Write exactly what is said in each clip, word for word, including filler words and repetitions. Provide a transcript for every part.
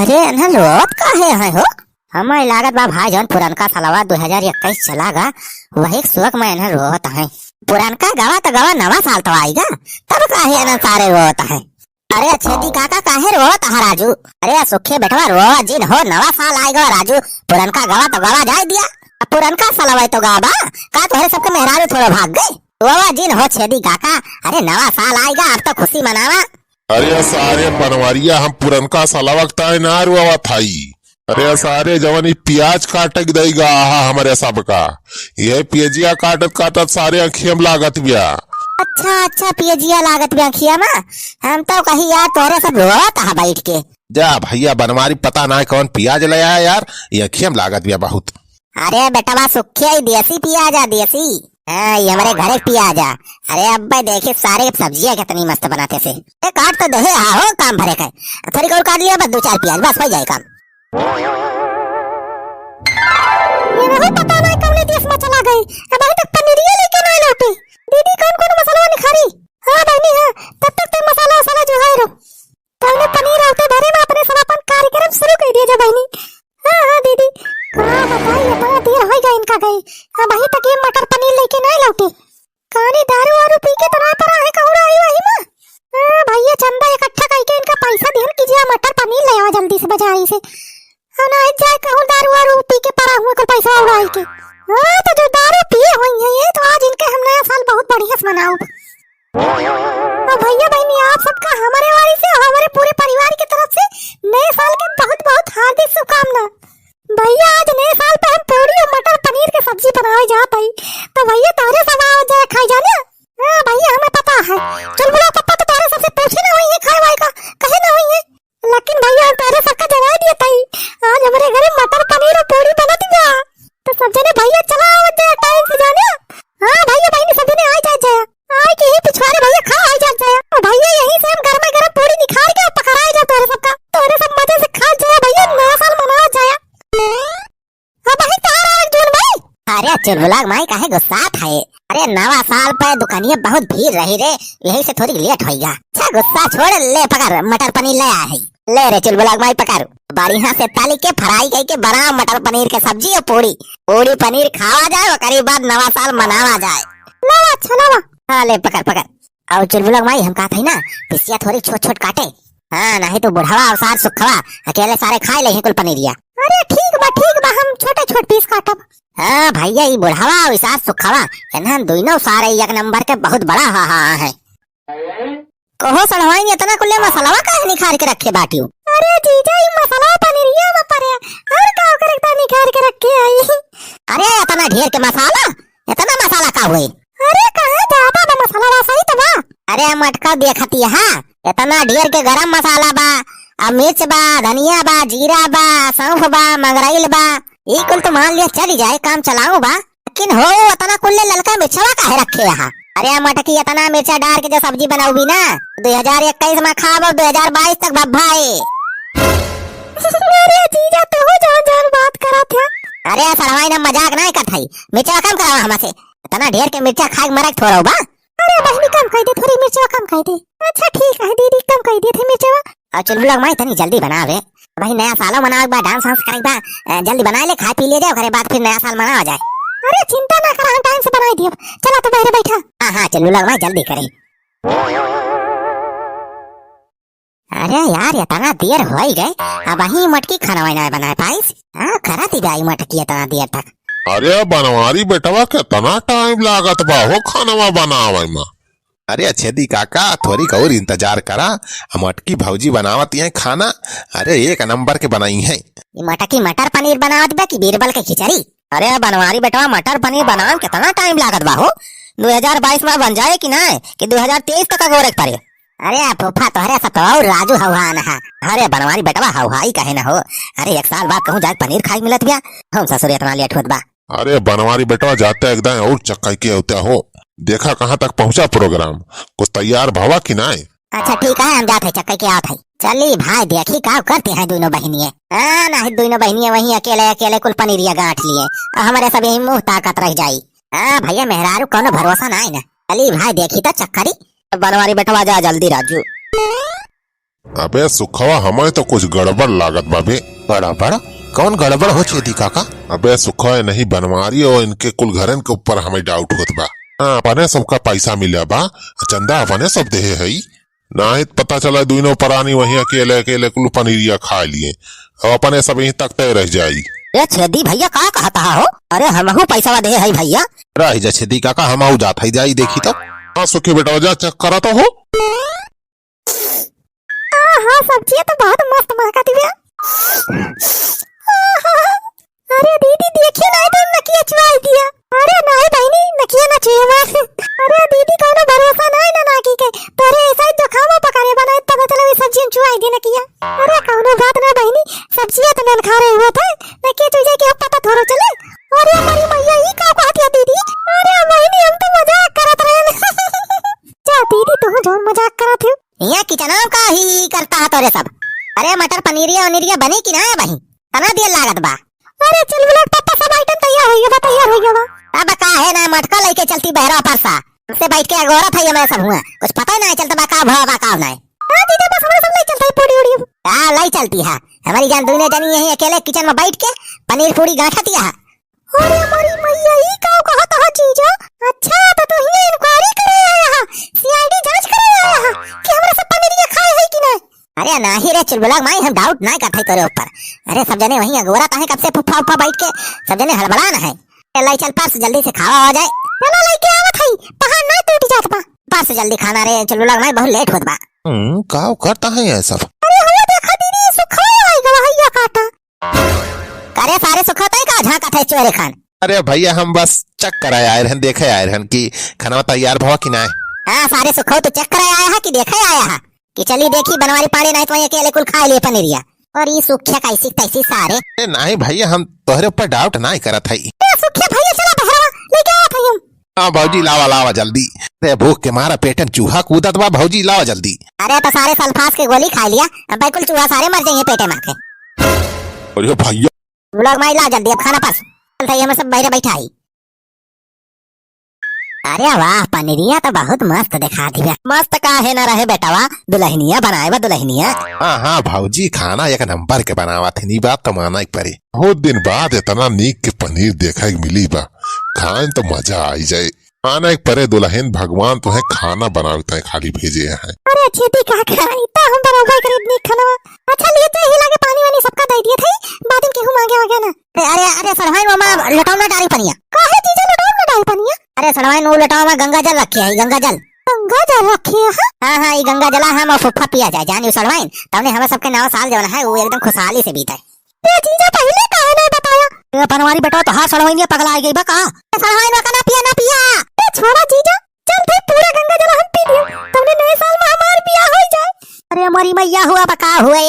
अरे, एन्हन रोवत काहे हैं हो? हमें लागत बा भाई, जौन पुरनका सालवा दो हजार इक्कीस चला गा, वही के शोक में एन्हन रोवत हैं। पुरनका गवा तो गवा, नवा साल तो आइगा, तब काहे एन्हन सारे रोवत हैं? अरे छेदी काका, काहे रोवत हा राजू? अरे सुखे बेटवा, रोवा जिन हो, नवा साल आइगा राजू, पुरनका गवा तो गवा जाए दिया। अब पुरनका सालवा तो गवा बा, का तोहरे सबके मेहरारू थोड़ो भाग गए? रोवा जिन हो छेदी काका, अरे नवा साल आइगा, अब तो खुशी मनावा। अरे सारे बनवरिया, हम पुरनका सालवा के ताई ना रोवत हई। अरे सारे जवन ई पियाज काटे के दई गा हा हमरे सबका, यह पियजिया काटत काटत सारे अँखिया में लागत बिया। अच्छा, अच्छा, पियजिया लागत बिया अँखिया में। हम तो कही यार तोहरे सब रोवत हा बैठ के। जा भैया बनवारी, पता ना कौन पियाज ले आया यार, ये अँखिया में लागत बिया बहुत। अरे बेटवा सुखे, ई देसी पियाज आ, देसी। हाँ, ये हमरे घरे के पियाज आ। अरे अब्बे देखी सारे सब्जिया कितनी मस्त बनाते से। ए, काट तो दे हा हो, काम भरे का। थोड़ी और काट लिया बस, दो चार पियाज बस हो जाए काम। ये रहो, पता नहीं कौने देश में चला गई। अबहीं तक पनीरिया लेके नहीं लौटी। दीदी कौन कौन मसाला निखारी? हाँ बहिनी हाँ, तब तक ते मसाला वसाला जो है रो। तौने पनीर आवते भरे में अपने सब अपन कार्यक्रम शुरू कर दिया जा बहिनी। हाँ, हाँ, दीदी। का बताई, इतना देर होइ गए इनका गए। अबहीं तक ये मटर पनीर लेके नहीं लौटे। कानी दारू वारू पी के तो ना परा है, कहूँ आई वही में। हाँ, भैया, चंदा इकट्ठा करके इनका पैसा दिहन कीजिए, मटर पनीर ले आवा जल्दी से बाजारी से। हाँ, नहीं जाए कहूँ दारू वारू पी के परा हुआ, कुल पैसा उड़ाई के। हाँ, तो जो दारू पिए हुई है ये, तो आज इनके हम नया साल बहुत बढ़िया से मनाओ। तो भैया बहिनी, आप सबका हमारे वारी से और हमारे पूरे परिवार की तरफ से नए साल के बहुत बहुत हार्दिक शुभकामना। भैया, आज नए साल पे हम पूरी और मटर पनीर के सब्जी बनावे जात हई। तो भैया, तोहरे सब आवा जाए खाई जाने। हाँ भैया, हमें पता है। चुलबुला पप्पा तो तोहरे सबसे पूछे ना हुई है खाए वाए का, कहे ना हुई है। लेकिन भैया, हम तोहरे सबका जगा दिए तई। आज हमरे घरे मटर पनीर और पूरी बनत बा। तो सब जने भैया चला आवत जाए टाइम से जाने। हाँ भैया बहिनी, सब जने आइ जाए जाए। आइ के ही पिछवारे भैया खा आइ जाए जाए। और भैया यहीं से हम गर्मा गर्म पूरी निकाल के पकड़ाए जाए तोहरे सबका। तोहरे सब मजे से खा जाए भैया, नया साल मनावा जाए। अब वही तार आ जुलबुल माई। अरे चुलबुला माई काहे गुस्सात है? अरे नवा साल पे दुकानिया बहुत भीड़ रही रे, यही से थोड़ी लेट होइगा। अच्छा गुस्सा छोड़, ले पकड़ मटर पनीर ले आए है। ले रे चुलबुला माई पकड़, बढ़िया से तली के फ्राई करके बना मटर पनीर के सब्जी और पूड़ी। पूड़ी पनीर खावा जाए, ओकरी बाद नवा साल मनावा जाए। लावा, अच्छा लावा। हाँ ले पकड़ पकड़। और चुलबुला माई हम कहत हई ना, पिसिया थोड़ी छोट छोट काटे। हाँ, नहीं तो बुढ़वा और सार सुखवा अकेले सारे खाए ले ही कुल पनीरिया। अरे ठीक बा, ठीक बा, हम छोटे छोट पीस काटब। हाँ भैया, ई बुढ़वा और सार सुखवा, इन्हन दोनों सारे एक नंबर के बहुत बड़ा हा हा है। कहो सड़वाइन, इतना कुल्ले मसालवा काहे निखार के रखे बाटियो? अरे जीजा, ई मसाला पनीरिया में परे, और का ओकर इतना निखार के रखे आई? अरे इतना ढेर के मसाला, इतना मसाला का हुए? अरे कहाँ ज्यादा बा मसाला, सही तो बा। अरे मटका देखती हा, इतना ढेर के गरम मसाला बा, आ मिर्च बा, धनिया बा, जीरा बा, सौंफ बा, मंगरैल बा, ई कुल तो मान लिया चली जाए, काम चलाऊ बा। लेकिन हो, अतना कुल्ले ललका मिर्चवा काहे रखे हा? अरे मटकी, अतना मिर्चा डार के जो सब्जी बनाउबी ना, दो हजार इक्कीस में खाब, दो हजार बाईस तक भब्भाए। अरे जीजा, तू जौन जौन बात करत है। अरे सड़वाइन, हम मजाक नाहीं करत हई, मिर्चवा कम करावा हमसे। अतना ढेर के मिर्चा खाए के मरक थोड़ा बा। अरे बहिनी, कम कर दे, थोड़ी मिर्चवा कम कर दे। अच्छा ठीक है दीदी, कम कर दे थे मिर्चवा। और चुलबुला माई तनी जल्दी बनावे, भाई नया सालो मनावे के बा, डांस वांस करे के बा, अ, जल्दी बनाए ले, खाए पी ले जाए, ओकरे बाद फिर नया साल मनावा जाए। अरे चिंता ना करा, हम टाइम से बनाए दियो। चला तू बहरे बैठा। हाँ हाँ चुलबुला माई जल्दी करे। अरे यार, इतना देर होइ गए, अबहीं मटकी खाना वाना बनाए पाइस? हाँ, करा दी भाई मटकी इतना देर तक। अरे बनवारी बेटवा, कितना टाइम लागत बा हो खानवा बनावे में? अरे छेदी काका, थोड़ी और इंतजार करा, मटकी भौजी बनावत हैं खाना। अरे एक नंबर के बनाई हैं। ई मटकी मटर पनीर बनावत बा कि बीरबल के खिचड़ी? अरे बनवारी बेटवा, मटर पनीर बनावे में कितना टाइम लागत बा हो? दो हजार बाईस में बन जाए कि नाहीं, कि दो हजार तेईस तक अगोरे के परे? अरे फूफा, तोहरे से तो और राजू हौहान है। अरे बनवारी बेटवा, हौहाई काहे ना हो? अरे एक साल बाद कहूँ जाके पनीर खाए मिलत बिया, हम ससुर इतना लेट होत बा। अरे बनवारी बेटवा, जाते एकदम और चक्का के होते हो। देखा कहाँ तक पहुँचा प्रोग्राम, कुछ तैयार भवा कि नाहीं? अच्छा ठीक है, हम जात है चक्का के आवत है। चली भाई, देखी का करते हैं दोनों बहिनिये। हाँ, नहीं दोनों बहिनिये वहीं अकेले अकेले कुल पनीरिया गांठ लिए, और हमारे सब यही मुंह ताकत रह जाई। हाँ भैया, मेहरारू कौनो भरोसा नाहीं ना। चली भाई, देखी तो चक्करी। बनवारी बेटवा, जा जल्दी राजू। अबे सुखवा, हमें तो कुछ गड़बड़ लागत बा बे। गड़बड़? कौन गड़बड़ हो छेदी काका? अबे सुखवा, नहीं बनवारी हो, इनके कुल घरन के ऊपर हमें doubt होत बा। हाँ, अपने सबका पैसा मिला बा, चंदा अपने सब देहे हई। नाहीं त पता चला दुइनो परानी वहीं अकेले अकेले कुल पनीरिया खा लिए, अब अपने सब यहीं तकते रह जाई। ए छेदी भैया, का कहत हा हो? अरे हमहू पैसा देहे हई भैया। रह जा छेदी काका, हमहू जात हई, जाई देखी तो। हाँ सुखी बेटा, जा check करा तो हो। आहा, सब्जिया तो बहुत मस्त महकत बिया। आहा, अरे दीदी, देखिए ना, एकदम नकिया चुआई दिया। अरे नाहीं बहिनी, नकिया ना चुए हमार। अरे दीदी, कौनो भरोसा नाहीं ना नाकी के। तोरे ऐसा ही जोखामा पकड़े बा, नाहीं पता चला सब्जिया चुआई दी नकिया। अरे कौनो बात ना बहिनी, सब्जिया तो नन खा रहे हुआ था, नकिया चुए जाए के पता थोड़ो चले। अरे हमारी मैया, ई का कहत है दीदी? अरे बहिनी, हम तो मजाक करत रहे। जा दीदी, तू जौन मजाक करत हो। यहाँ किचनवा का ही करता है तोरे सब। अरे मटर पनीरिया वनीरिया बनी कि ना बही? तना देर लागत बा। अरे चुलबुला के पप्पा, सब item तैयार होइ गवा, तैयार होइ गवा। अब काहे ना मटका लइके चलती बहरा परसा? हमसे बैठ के अगोरत है ये मैं सब हुआ। कुछ पता ही ना चलता बा का भवा बा का नहीं। हाँ जीजा, बस हमरा सब लइ चलता है पूड़ी उड़ी। का लइ चलती है? हमारी जान दुइने जनी यहीं अकेले kitchen में बैठ के पनीर पूड़ी गांठतिया है। अरे हमारी मैया, ई का कहत ह जीजा? अच्छा, तो तू हियां inquiry करे आया हा, C I D जांच करे आया हा कि हमरा सब पनीरिया खाए है कि नहीं? अरे नाही रे चुलबुला माई, हम doubt नाही करत हई तोरे ऊपर। अरे सब जने वहीं अगोरत है कब से फुफ्फा उफ्फा बैठ के, सब जने हड़बड़ान है। ए, लाई चल परस, जल्दी से खावा हो जाए। चलो लइके आवत हई, पहाड़ नाही टूट जात बा। परस जल्दी खाना रे चुलबुला माई, बहुत late होत बा। हम्म, का करता है ये सब? अरे हुआ देखा दीदी, सुखवा आई गवा हैया काटा। करे सारे सुखो तई का झांकत है चोरे खान? अरे भैया, हम बस check करे आए रहन, देखे आए रहन कि खाना तैयार भवा कि नाय। हाँ, सारे सुखो तो check करे आया है कि देखे आया है कि चली देखी बनवारी पाड़े नाही तो वहीं अकेले कुल खा लिए पनीरिया। और ई सुखिया कैसी तैसी सारे। ए, नाही भैया, हम तोहरे ऊपर doubt नाही करत हई। ए, सुखिया भैया, चला बहरवा, लेके आवत हई हम। हाँ भौजी, लावा, लावा जल्दी। रे भूख के मारा पेटे में चूहा कूदत बा भौजी, लावा जल्दी। अरे तो सारे सल्फास के गोली खाई लिया, अब बिल्कुल चूहा सारे मर जाइए पेटे में आके। अरे भैया। लोग माई लाओ जल्दी, अब खाना परस। चलता ही हम सब बहरे बैठा ही। अरे वाह, पनीरिया तो बहुत मस्त दिखा दिया। मस्त काहे ना रहे बेटवा, दुल्हनिया बनाए बा दुल्हनिया। हाँ, हाँ भौजी, खाना एक नंबर के बनावत है, ई बात तो माना के पड़ी। बहुत दिन बाद इतना नीक के पनीर देखे के मिली बा, खाए तो मजा आई जाए। माने एक परे दुल्हन, भगवान तोहे खाना बनावे ताई खाली भेजे हैं। अरे छेदी काका, ई तो हम बनावे करीब नीक खाना। अच्छा लिए तो हिला के पानी वानी सबका दे दिए थे, बाद में केहू मांगे वागे ना। अरे, अरे, अरे सड़वाइन मामा, लोटावा में डारी पनिया। काहे जीजा लोटावा में डारी पनिया? अरे सड़वाइन वो लोटावा में गंगा जल रखे है, गंगा जल। गंगा जल रखे है? हाँ, हाँ, ई गंगा जला हम फुफ्फा पिया जाए, जानी सड़वाइन, तवने हमें सबके नवा साल जवन है वो एकदम खुशहाली से बीते। ए जीजा, पहिले काहे नहीं बताया? ए बनवारी बेटा, तोहार सड़वाइनिया पगला आ गई बा का? ए सड़वाइन का ना पिया, ना पिया। ए छोड़ा जीजा, चल भाई, पूरा गंगा जल हम पी लियो, तबले नए साल में हमार बियाह हो जाए। अरे हमारी मैया हुआ बा का हुए?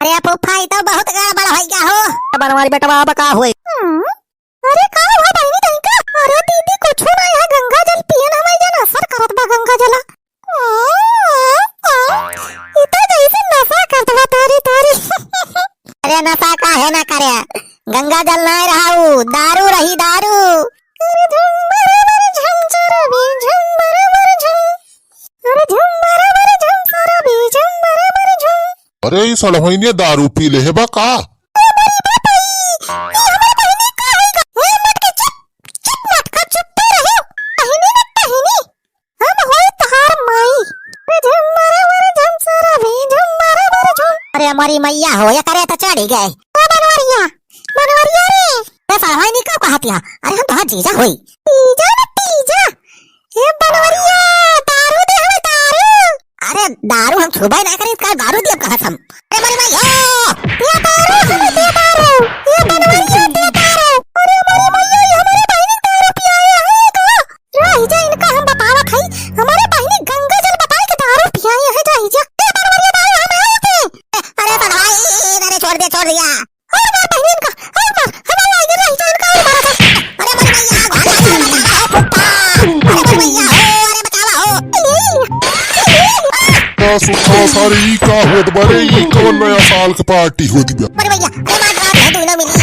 अरे फूफा, ई तो बहुत गड़बड़ हो गया हो। ए बनवारी बेटवा, बा का हुए? हम्म। अरे का हुआ बहिनी तनिका? अरे दीदी, कुछो ना, यहाँ गंगा जल पियन, हमारे जन असर करत बा गंगा जला। ई तो जैसे नशा करत बा तोरी तोरी। अरे नशा काहे ना करे, गंगा जल ना रहा ऊ, दारू रही दारू। अरे झुम बराबर झुम चरबी, झुम बराबर झुम। अरे झुम बराबर झुम चरबी, झुम बराबर झुम। अरे ई सड़वाइनिया दारू पी ले है बा का? अरे बाप रे, ई हमार बहिनी का होई गा? ए मटके चुप, चुप मटका, चुप्पे रहो। बहिनी ना बहिनी, हम होई तोहार माई। अरे झुम बराबर झुम चरबी, झुम बराबर झुम। अरे हमारी मैया हो, ये करे तो चढ़ी गए। ए बनवरिया, बनवरिया रे। ए सड़वाइनी का कहतिया? अरे हम तोहार जीजा होई। जीजा ना तीजा। ए बनवरिया, दारू दे हमें दारू। अरे दारू हम छुबे ना करी, का दारू दियब कहा हम? ए मरी माई हो! ये दारू हमें दे दारू। ये बनवरिया दे दारू। अरे मरी माई, ये हमारे बहिनी दारू पियाए है का? रह जा, इनका हम बतावत हई, हमारे बहिनी गंगा जल बताए के दारू पियाए है, रह जा। ए बनवरिया दारू हम आए थे। अरे सड़वाई, अरे छोड़ दे, छोड़ दिया। और मार बहिनी इनका, और मार, हमारे आगे रह जा, इनका और मार। अरे मरी माई, आग, आग, आग, आग, आग, फुप्पा। अरे मरी माई, हो, अरे बचावा हो। का सुखा सारे ई का होत बारे, ई कौन नया साल के party होती बा? अरे भैया, अरे मार, मार, मार, दोनों मिली।